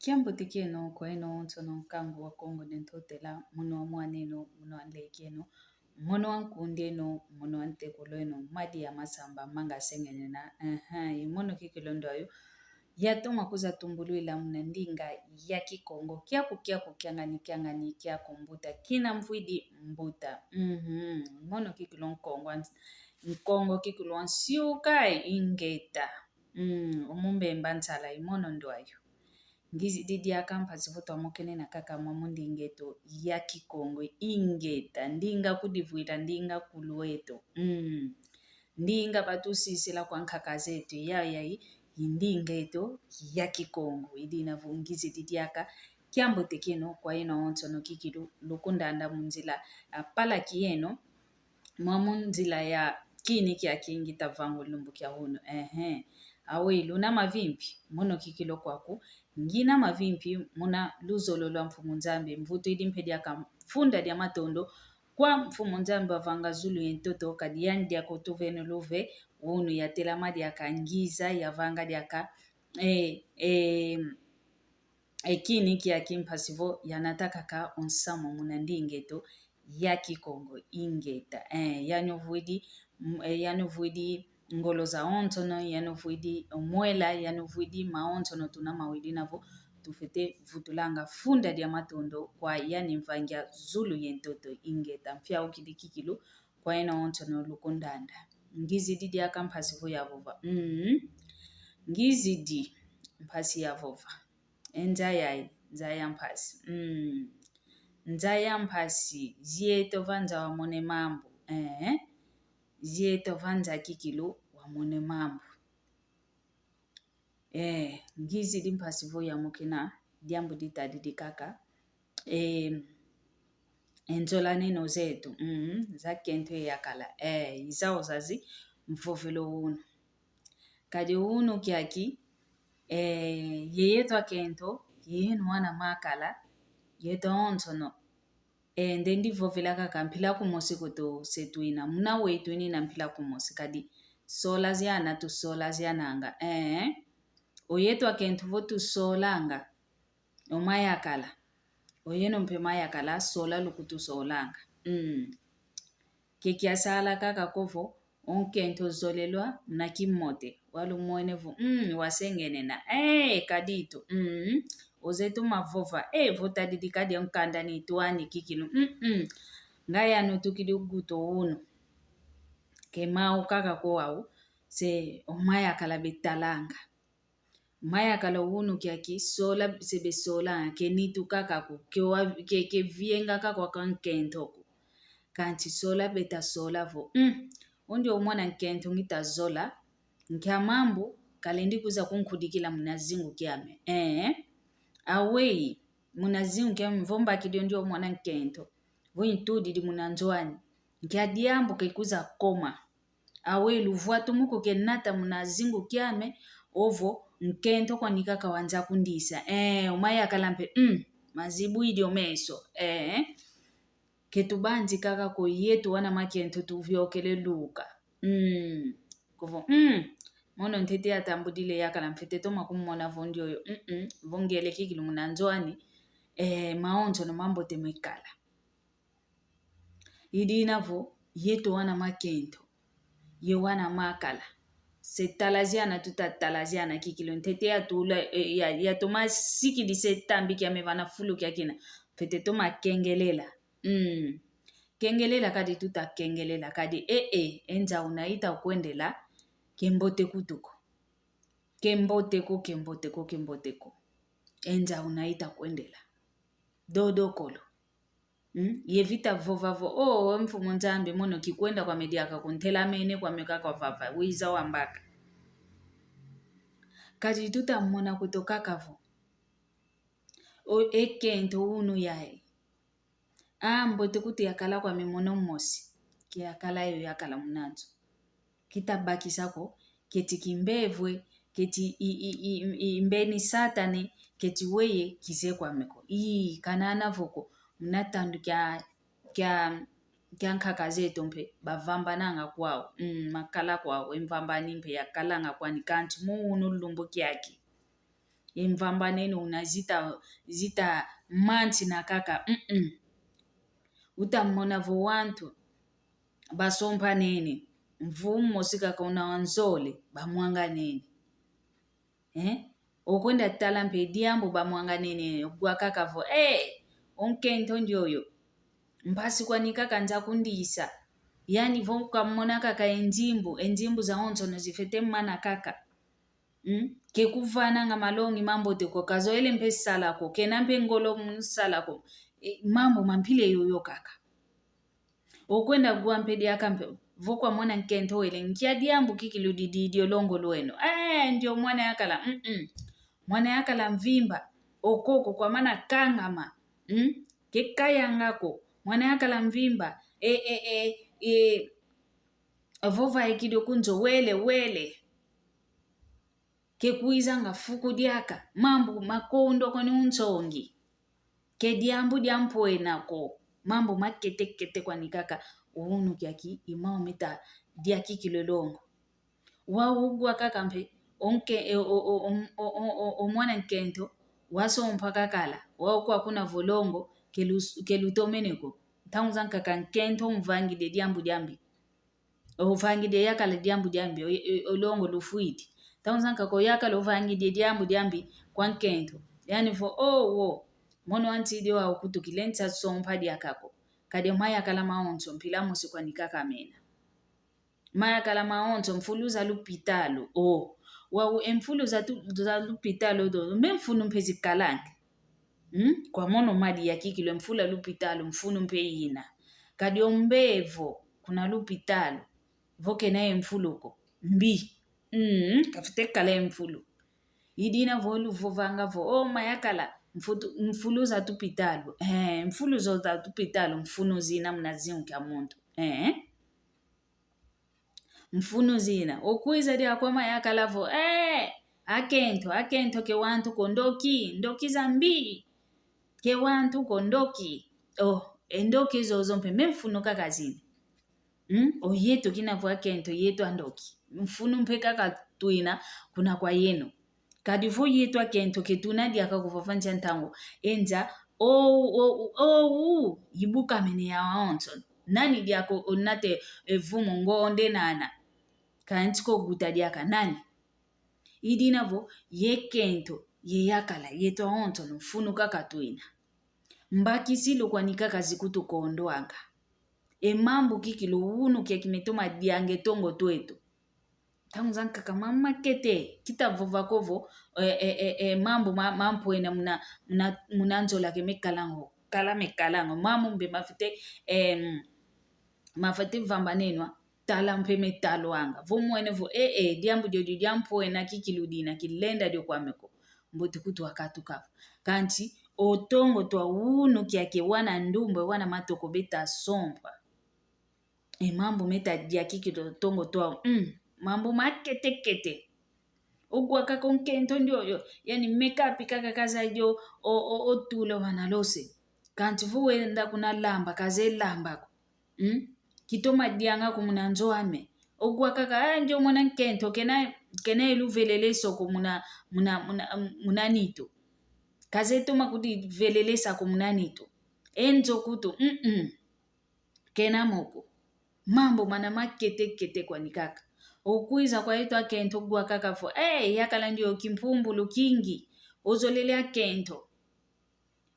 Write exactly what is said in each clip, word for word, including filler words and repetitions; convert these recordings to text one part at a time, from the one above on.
Kiambote kieno kwa eno onsono, nkangu wa Kongo ne Ntotela, mono wa mwan'eno, mono wa nlek'eno, mono wa nkund'eno, mono wa ntekul'eno, madi ya masamba manga sengenena. Aha, i mono kikilu ndwayo yatoma kwiza tumbulwila muna ndinga ya Kikongo. Kiaku, kiaku, kiangani, kiangani, kiaku mbuta, kina mvwidi mbuta. Mhm, mono kikilu Nkongo wa ns-, Nkongo kikilu wa nsiuka, ingeta. Mm, omu Mbemba nsala i mono ndwayo. Ngizidi diaka mpasi vo twamokene na kaka mwa mu nding'eto ya Kikongo, ingeta, ndinga kudivwila, ndinga kulweto. Mm. Ndinga batusisila kwa nkaka zeto, ya, ya, i, i nding'eto ya Kikongo. I dina vo ngizidi diaka kiambote kieno kwa yeno onsono kikilu lukundanda mu nzila, a, palaki yeno, mwa mu nzila ya kini kiaki ngita vang'o lumbu kia unu. Ehe. Awe, luna mavimpi, mono kikilu kwaku. Ngina mavimpi muna luzolo lwa Mfumu Nzambi, mvutwidi mpe diaka funda dia matondo kwa Mfumu Nzambi wavanga zulu ye ntoto, kadi yandi diaka utuvene luve, unu yatelama diaka ngiza, yavanga diaka, eh, eh, e kini kiaki mpasi vo yanata kaka o nsamu muna nding'eto ya Kikongo, ingeta. Eh, yanu vwidi, mm, eh, yanu vwidi ngolo za onsono, yanu vwidi mwela, yanu vwidi maonsono tuna mawidi navo, tufwete vutulanga funda dia matondo kwa yandi mvangi a zulu ye ntoto, ingeta. Mfiaukidi kikilu kwa yeno onsono lukundanda. Ngizidi diaka mpasi vo yavova. Mm. Ngizidi mpasi yavova. E nza yayi, nza ya mpasi. Mm. Nza ya mpasi, zieto va nza wamone mambu. Eh. Zieto va nza kikilu wamone mambu. Eh, ngizidi mpasi vo yamokena, diambu ditadidi kaka. Eh, e nzolaneno zeto, mm, za kento yakala. Eh, i zau zazi mvovelo unu. Kadi unu kiaki, eh, ye yeto akento, ye yeno wana makala, yeto onsono. Eh, nde ndivovela kaka mpila kumosi ko tuse twina. Muna weyi twinina mpila kumosi, kadi sola ziana tusola ziananga. Eh, o yeto akento vo tusolanga o mayakala. O yeno mpe mayakala, sola lukutusolanga. Mm. Ke kiasala kaka ko vo o nkento ozolelwa muna kimote, walumwene vo, mm, wasengenena. Eh, kadi tu, mm, ozeye toma vova, eh, vo tadidi kadi o nkanda ni twani kikilu. Mm, mm. Nga yanu tukidi uguto unu. Ke mau kaka ko au, se o mayakala betalanga. Mayakala unu kiaki sola, se besola, ke nitu kaka ko, ke wa, ke, ke vienga kaka kwa ka nkento ko. Kansi sola beta sola vo, mm, o ndio mwana nkento ngita zola, nkia mambu kalendi kwiza kunkudikila muna zingu kiame. Eh, aweyi, muna zingu kiame vo mbakidi o ndio mwana nkento, vo ntudidi muna nzo ani, nkia diambu ke kwiza koma. Awe, luvwatumuku ke nata muna zingu kiame, ovo nkento kwani kaka wanza kundisa. Eh, o mayakala mpe, mm, mazibwidi o meso. Eh, ke tubanzi kaka ko yeto wana makento tuviokele luka. Mm, kovo, mm, mono ntete yatambudile yakala mfwete toma kumona vo ndioyo, mm, mm, vo ngielekekidi muna nzo ani, eh, maonsono mambote mekala. I dina vo, yeto wana makento, ye wana makala. Se talaziana tuta talaziana kikilu ntete yatula, eh, ya, yatoma sikidi se tambi kiame vana fulu kiakina. Fwete toma kengelela. Mm. Kengelela kadi tuta kengelela kadi, eh, eh, e nza una ita kwendela, ke mbote kutu ko. Ke mbote ko, ke mbote ko, ke mbote ko. E nza una ita kwendela. Dodokolo. Mm? Ye vita vova vo, oh, Mfumu Nzambi, mono kikwenda kwame diaka ko, ntelamene kwame kaka vava, wiza wambaka. Kadi tuta mona kweto kaka vo, o, e kento unu yayi. Ah, mbote kutu yakala kwame mono mosi. Ke yakala yo yakala muna nzo. Kita bakisa ko, keti kimbevwe, keti i, i, i, i, mbeni Satane, keti weye kize kwame ko. Ii, kanana vo ko, muna tandu kia, kia, kia nkaka zeto mpe, bavambananga kwau, mm, makala kwau, e mvambani mpe yakalanga kwani kansi mu unu lumbu kiaki. E mvambaneno una zita, zita mansi na kaka. Mm-mm. Utamona vo wantu basompanene, mvu mosi kaka una wanzole, bamwanganene. Eh? Okwenda tala mpe diambu bamwanganene, ogwa kaka vo, eh, o nkento ndioyo. Mpasi kwani kaka nza kundisa. Yani vo kamona kaka e nzimbu, e nzimbu zawonsono zifete mana kaka. Mm? Ke kuvananga malongi mambote ko, kazoele mpe sala ko, kena mpe ngolo mu sala ko. E, mambu ma mpila yoyo kaka. Okwenda gwa mpe diaka mpe, vo kwamona nkento wele, nkia diambu kikilu didi dio longo lweno. Eh, ndio mwana yakala, mm-mm. Mwana yakala mvimba, okoko kwamana kangama, mm? Ke kayanga ko, mwana yakala mvimba, e, e, e, e, vo vaikidi o kunzo wele, wele. Ke kwizanga fuku diaka, mambu makondo kwani unsongi. Ke diambu dia mpwena ko, mambu makete-kete kwani kaka, unu kiaki, i mau meta diakikilo longo. Wau ugwa kaka mpe, o nke-, e, o, o mwana nkento, wasompa kakala, wau kwakuna vo longo, ke lu-, ke lutomene ko. Ntangu zankaka nkento umvangidi diambu diambi. Ovangidi yakala diambu diambi, o, o, o longo lufwidi. Ntangu zankaka oyakala ovangidi diambu diambi kwa nkento. Yani vo, oh, wo, mono antidi wau kutukile nsa sompa diaka ko. Kadi mayakala mawonso mpila mosi kwani kaka mena. Mayakala mawonso mfulu za lupitalu, oh. Wau e mfulu za tu-, za lupitalu do, mpe mfunu mpe zikalange. Hmm? Kwa mono madi ya kikilo mfula lupitalu, mfunu mpe ina. Kadi o mbevo kuna lupitalu, vo kena ye mfulu ko, mbi. Hmm, kafite kala ye mfulu. Idina vo luvovanga vo, oh, mayakala, mfutu-, mfulu za tupitalu. Eh, mfulu zo za tupitalu, mfunu zina muna ziu kia muntu. Eh? Mfunu zina. Okwiza dia kwa mayakala vo, eh, akento, akento ke wantu ko ndoki, ndoki za mbi. Ke wantu ko ndoki. Oh, e ndoki zozo mpe, mpe mfunu kaka zina. Hmm? O yeto kina vo akento, yeto andoki. Mfunu mpe kaka twina kuna kwa yeno. Kadi vo yeto akento ke tuna diaka kuvava nza ntangu, e nza, o, o, o, o, ibuka mene ya wonso. Nani diaka o nate, e, vumu ngonde nana. Kansi ko guta diaka nani. Idina vo, ye kento, ye yakala, yeto awonso, mfunu kaka twina. Mbakisilu kwani kaka zikutukondwanga. E mambu kikilu unu kiaki metoma dianga e tongo tweto. Ntangu zankaka mama kete, kita vova ko vo, e, e, e, e, mambu ma, ma mpwena muna, muna, muna nzola ke mekalango, kala mekalango, mambu mpe mafite, em, mafite vambanenwa, tala mpe metalwanga. Vo mwene vo, e, e, diambu dio dio dia mpwena kikilu dina kilenda dio kwame ko. Mbote kutu wakatuka vo. Kansi, o tongo twa unu kiaki wana ndumbu, wana matoko beta sompa. E mambu meta diakikidi o tongo twau. Mm, mambu makete-kete. Ogwa kaka o nkento ndioyo. Yani mekapi kaka kazadi o, o, o tula vana lose. Kansi vo wenda kuna lamba, kazeye lamba ko. Mm? Kitoma dianga ko muna nzo ame. Ogwa kaka, ah, ndio mwana nkento, kena, kena ye luvelelesa ko muna, muna, muna, muna nitu. Kazeye toma kudivelelesa ko muna nitu. E nzo kutu, mm-mm. Kena mo ko. Mambu mana makete-kete kwani kaka. Okwiza kwa yeto akento ogwa kaka vo, eh, yakala ndio kimpumbulu kingi. Ozolele akento.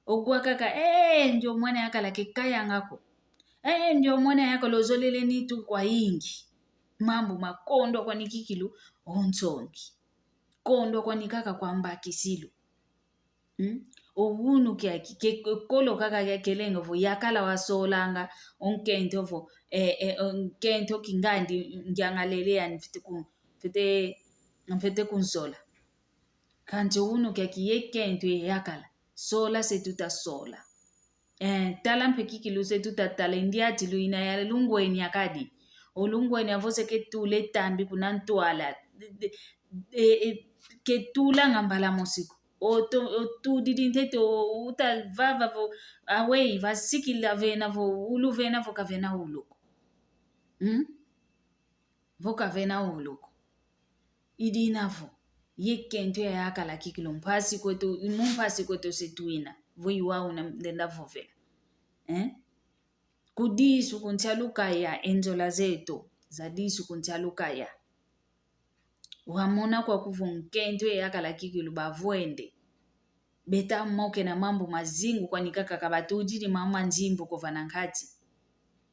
Ogwa kaka, eh, ndio mwana yakala ke kayanga ko. Eh, ndio mwana yakala ozolele nitu kwayingi. Mambu makondwa kwani kikilu, o nsongi. Kondwa kwani kaka kwa mbakisilu. Mm? O unu kiaki, ke, ke kolo kaka kiakelenge vo yakala wasolanga, o nkento vo, eh, eh, o nkento kingandi ngiangalele yani mfite ku, mfite, mfite kunsola. Kansi o unu kiaki ye kento ye yakala. Sola se tuta sola. Eh, tala mpe kikilu se tuta tala e ndiatilu ina ya lungwenia kadi. O lungwenia vo se ke tula e tambi kuna ntwala. De, de, e, e, ke tulanga mbala mosi ko. O to, o tudidi ntete o, uta vava vo, awei, vasikila vena vo, ulu vena vo kavena ulu ko. Hmm? Vo kavena ulu ko. Idina vo. Ye kento yayakala kikilu mpasi kwetu, mu mpasi kwetu se twina. Vo i wau na ndenda vovela. Eh? Ku disu ku nsi a lukaya, e nzola zeto za disu ku nsi a lukaya. Wamona kwaku vo nkento yayakala kikilu bavwende. Beta moke na mambu mazingu kwani kaka kabatudidi mama nzimbu ko vana nkati.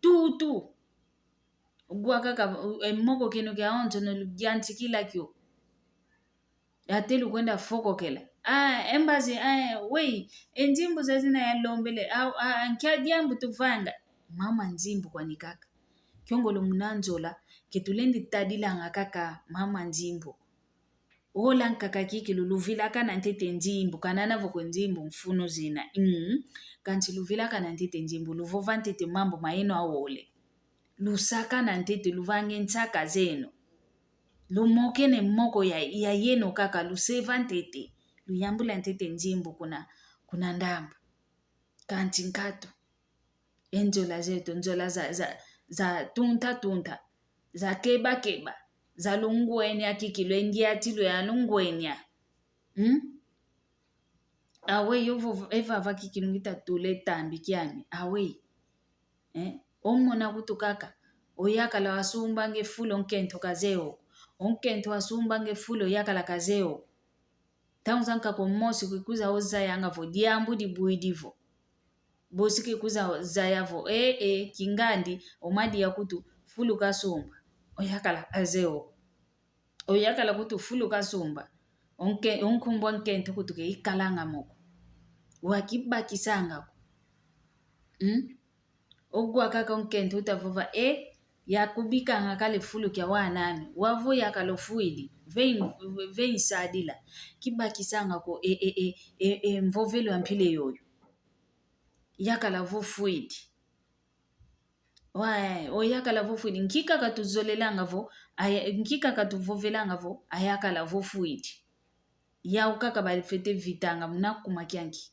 Tutu. Ugwa kaka, e moko keno kia onso no ludiantikila kio. Ate lukwenda fokokela. Ah, embassy, ah, wei, e nzimbu zazina yalombele, ah, ah, nkia diambu tuvanga. Mama nzimbu kwani kaka. Kiongolo muna nzola, ke tulendi tadilanga kaka mama nzimbu. Ola nkaka kikilu, luvilakana ntete nzimbu, kanana vo kwe nzimbu mfunu zina. Mm. Kansi luvilakana ntete nzimbu, luvova ntete mambu ma yeno awole. Lusakana ntete, luvange nsaka zeno. Lumokene moko ya, ya yeno kaka, luseva ntete. Luyambula ntete nzimbu kuna, kuna ndambu. Kansi nkatu. E nzola zeto, nzola za, za, za tunta tunta, za keba keba, za lungwenya kikilu, e ndiatilu ya lungwenya. Hmm? Awe, yovo, evava kikilu ngita tule tambi kiami. Awe. Eh? Omona kutu kaka. Oyakala wasumbange fulu nkento kazeye o. Onkento wasumbange fulu oyakala kazeye o. Ntangu zankaka o mosi kikuza ozayanga vo diambu dibwidi vo. Bosi kikuza zaya vo, eh, eh, kingandi, o madia kutu, fulu kasumba. Oyakala kazeye o. Oyakala kutu fulu kasumba. Onke-, onkumbu a nkento kutu ke ikalanga moko. Wakibakisanga ko. Hmm? Ogwa kaka o nkento utavova, e, yakubikanga kale fulu kia wanami. Wavo yakala ofwidi. Vei, vei nsadila. Kibakisanga ko, e, e, e, e, e, mvovelo a mpila yoyo. Yakala vo ofwidi. Wa, oyakala vo ofwidi. Nki kaka tuzolelanga vo, aya, nki kaka tuvovelanga vo, ayakala vo ofwidi. Yau kaka bafwete vitanga muna kuma kianki.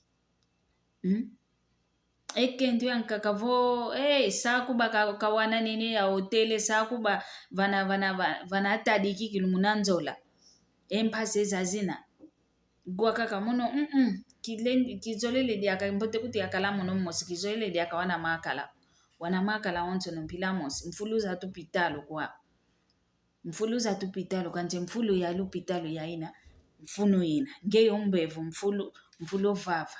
Hmm? E kento yankaka vo, eh, sakuba ka, kawana nene ya hotele, sakuba vana, vana, va-, vana atadi kikilu muna nzola. E mpasi zazina. Gwa kaka mono, mm, mm, kilen-, kizolele diaka, mbote kuti yakala mono mosi, kizolele diaka wana makala. Wana makala onso no mpila mosi, mfulu za tupitalu kwa. Mfulu za tupitalu, kansi mfulu ya lupitalu yaina, mfunu ina. Nge yo mbevo mfulu, mfulu vava.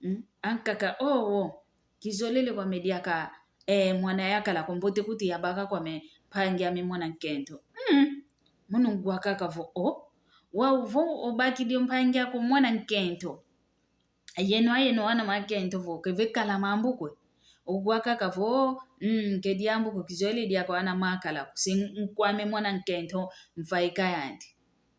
Mm? Ankaka, oh, oh. Kizolele kwame diaka, eh, mwana yakala ko, mbote kuti yabaka kwame mpangi ame mwana nkento. Mm. Mono ngwa kaka vo, oh. Wau vo obakidi o mpangi ako mwana nkento. Yeno, ayeno wana makento vo, keve kala mambu kwe. Ogwa kaka vo, mm, ke diambu ko, kizolele diaka wana makala ko. Si nkwame mwana nkento mvaika yandi.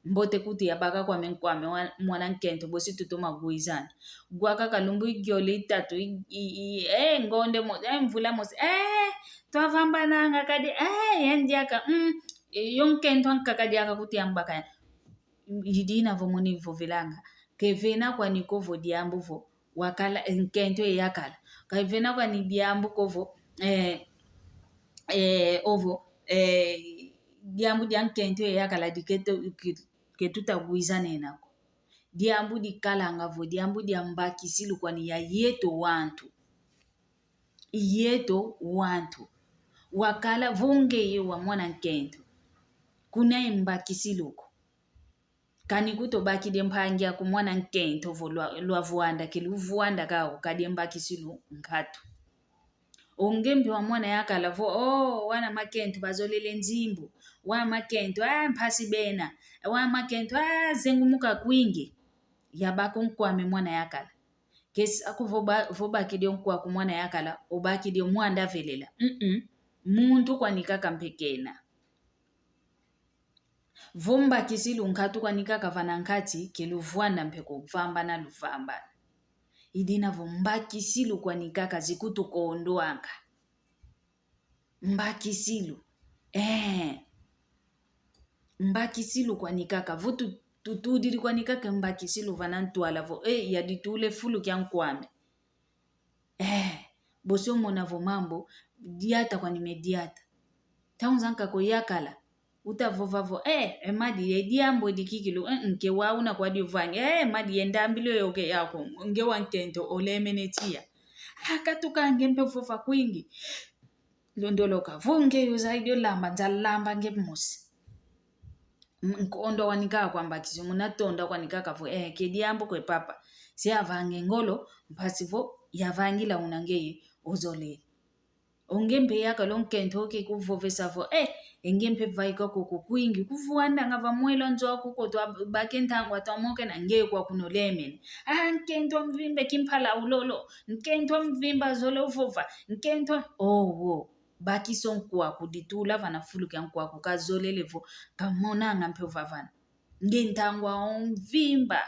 Mbote kuti yabaka kwame nkwame wa-, mwana nkento, bosi tutoma gwizana. Gwa kaka lumbu igiole itatu, i, i, i, eh, ngonde mo-, eh, mvula mosi, eh, twavambananga kadi, eh, yandi diaka, mm, eh, yo nkento ankaka diaka kuti yambaka. Idina vo mono ivovelanga. Kevena kwani ko vo diambu vo wakala, nkento eyakala. Kevena kwani diambu ko vo, eh, eh, ovo, eh, diambu dia nkento eyakala diketo, ke-, ketutagwizanena ko. Diambu dikalanga vo, diambu dia mbakisilu kwani ya yeto wantu. Yeto wantu. Wakala vo ngeye wa mwana nkento. Kuna e mbakisilu ko. Kani kuto bakidi mpangi aku mwana nkento vo lwa, lwavwanda, ke luvwanda ka, kadi mbakisilu nkatu. O nge mbi wa mwana yakala vo, oh, wana makento bazolele nzimbu. Wana makento, ah, mpasi bena. Wana makento, ah, zengumuka kwingi. Yabaka o nkwame mwana yakala. Kesi aku vo ba-, vo bakidi o nkwaku mwana yakala, obakidi o mwanda velela. Mm-mm. Muntu kwani kaka mpe kena. Vo mbakisilu nkatu kwani kaka vana nkati, ke luvwanda mpe ko, vambana luvambana. Idina vo mbakisilu kwani kaka zikutukondwanga. Mbakisilu. Eh. Mbakisilu kwani kaka. Vo tu-, tutudidi kwani kaka mbakisilu vana ntwala vo, eh, yaditule fulu kia nkwame. Eh, bosi omona vo mambu, diata kwani me diata. Ntangu zankaka oyakala, Utavova vo, eh, eh, madi ye diambu edi kikilu, eh, nke wa una kwa diuvangi, eh, madi ye ndambilo yoke yako, nge wa nkento olemene tiya. Akatuka nge mpe vova kwingi. Londoloka, vo nge yo zayidi olamba, nza lamba nge mosi. M-, nkondo wani kaka kwa mbakisi, muna tonda kwani kaka vo, eh, ke diambu kwe papa. Si avange ngolo, mpasi vo, yavangila una ngeye, ozolele. O nge mpe yakala o nkento ke kuvovesa vo, eh, e nge mpe vaika koko kwingi, kuvwandanga va mwelo nzo aku ko twabake ntangwa twamokena nge kwaku nolemene. Ah, nkento mvimba kimpala ulolo, nkento mvimba zole uvova, nkento, oh, wo. Bakisa o nkwaku ditula vana fulu kia nkwaku kazolele vo, kamonanga mpe ovavana. Nge ntangwa o mvimba.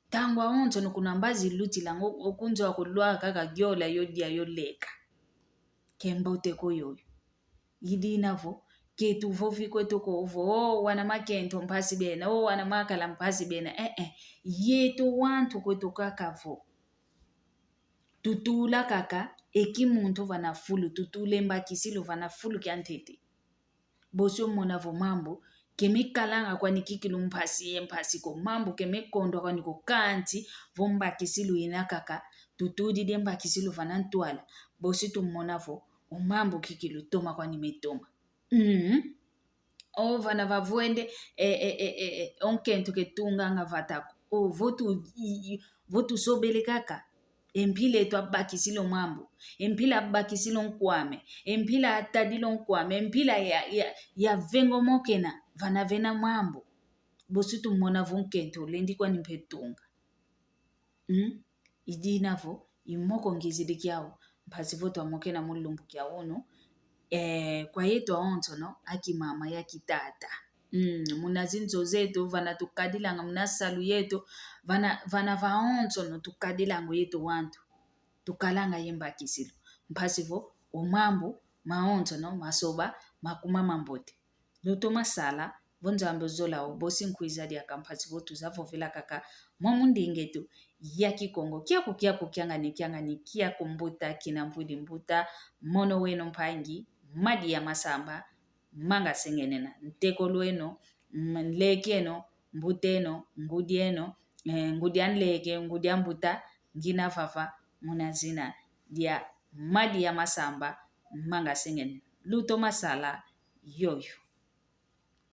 Ntangwa onso no kuna mbazi lutilanga o-, o kunzo aku lwaka kaka giola yo dia yo leka. Ke mbote ko yoyo. Idina vo, ke tuvovi kweto ko vo, oh, wana makento mpasi bena, oh, wana makala mpasi bena, eh, eh. Yeto wantu kweto kaka vo. Tutula kaka, e kimuntu vana fulu, tutula e mbakisilu vana fulu kia ntete. Bosi omona vo mambu, ke mekalanga kwani kikilu mpasi ye mpasi ko, mambu ke mekondwa kwani ko kanti, vo mbakisilu ina kaka, tutudidi e mbakisilu vana ntwala, bosi tumona vo, o mambu kikilu toma kwani metoma. Mm. O vana vavwende, eh, eh, eh, eh, eh, o nkento ketunganga vata ko. O vo tu, i, i, vo tusobele kaka. E mpila eto abakisila o mambu. E mpila abakisila o nkwame. E mpila atadila o nkwame. E mpila ya, ya, yavengomokena. Vana vena mambu. Bosi tumona vo nkento, lendi kwani mpe tunga. Mm? Idina vo, i moko ngizidi kiau, mpasi vo twamokena mu lumbu kia unu, eh, kwa yeto awonsono, akimama, akitata. Mm, muna zinzo zeto, vana tukadilanga, muna salu yeto, vana, vana vawonsono tukadilanga yeto wantu. Tukalanga ye mbakisilu. Mpasi vo, o mambu, mawonsono, masoba, makuma mambote. Lutoma sala, vo Nzambi ozola o, bosi nkwiza diaka mpasi vo tuzavovela kaka, mo mu ndinga eto ya Kikongo, kiaku, kiaku, kiangani, kiangani, kiaku mbuta, kina mvwidi mbuta, mono weno mpangi, Madi ya Masamba, Manga Sengenena, ntekolo eno, m-, nleki eno, mbuta eno, ngudi eno, eh, ngudi a nleke, ngudi a mbuta, ngina vava, muna zina dia Madi ya Masamba, Manga Sengenena. Lutoma sala, yoyo.